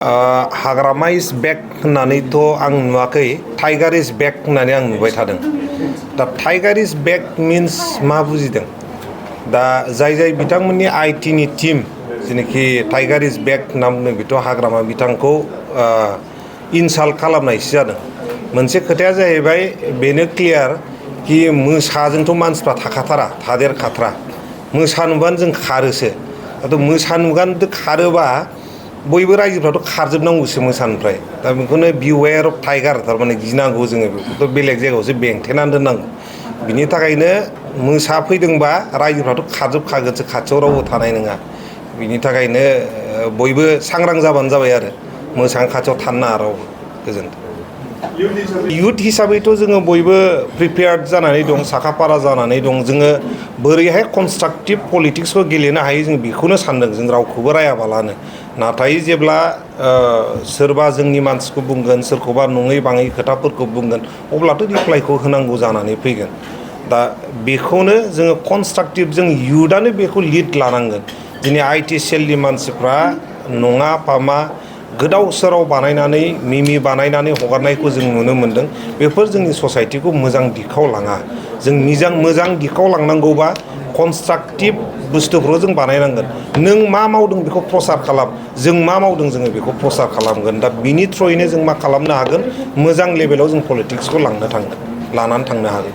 हाग्रामा इज बेक होननानैथ' आं नुवाखै टाइगार इज बेक होननानै आं नुबाय थादों दा टाइगार इज बेक मिन्स मा बुजिदों दा जाय बिथांमोननि आइटिनि टीम जेनाखि टाइगार इज बेक होनना बुंदों बेथ' हाग्रामा बिथांखौ इनसाल्ट खालामनायसो जादों मोनसे खोथाया जाहैबाय बेनो क्लियार कि मोसाजोंथ' मानसिफ्रा थाखाथारा थादेरखाथारा मोसा नुबानो जों खारोसो दाथ' मोसा नुबानो खारोबा बयबो रायजोफ्राथ' खारजोबनांगौसो मोसानिफ्राय दा बेखौनो बिवेयर अफ टाइगार थारमाने गिनांगौ जोङो बेखौथ' बेलेग जायगायावसो बेंथेनानै दोननांगौ बिनि थाखायनो मोसा फैदोंबा रायजोफ्राथ' खारजोबखागोनसो खाथियाव रावबो थानाय नङा बिनि थाखायनो बयबो सांग्रां जाबानो जाबाय आरो मोसानि खाथियाव थानो नाङा रावबो गोजोन्थों इयुथ हिसाबैथ' जोङो बयबो प्रिपेयार्ड जानानै दं साखाफारा जानानै दं जोङो बोरैहाय कनस्ट्राक्टिभ पलिटिक्सखौ गेलेनो हायो जों बेखौनो सानदों जों रावखौबो रायाबालानो नाथाय जेब्ला सोरबा जोंनि मानसिखौ बुंगोन सोरखौबा नङै बाङै खोथाफोरखौ बुंगोन अब्लाथ' रिप्लाइखौ होनांगौ जानानै फैगोन दा बेखौनो जोङो कनस्ट्राक्टिभ जों इयुथआनो बेखौ लिड लानांगोन दिनै आइटि सेलनि मानसिफ्रा नङा फामा गोदाव सोराव बानायनानै मिमि बानायनानै हगारनायखौ जों नुनो मोन्दों बेफोर जोंनि ससाइटिखौ मोजां दिखाव लाङा जों मोजां दिखाव लांनांगौबा कनस्ट्राक्टिभ बुस्थुफोरखौ जों बानायनांगोन नों मा मावदों बेखौ प्रसार खालाम जों मा मावदों जोङो बेखौ प्रसार खालामगोन दा बिनि थ्रयैनो जों मा खालामनो हागोन मोजां लेभेलाव जों पलिटिक्सखौ लानानै थांनो हागोन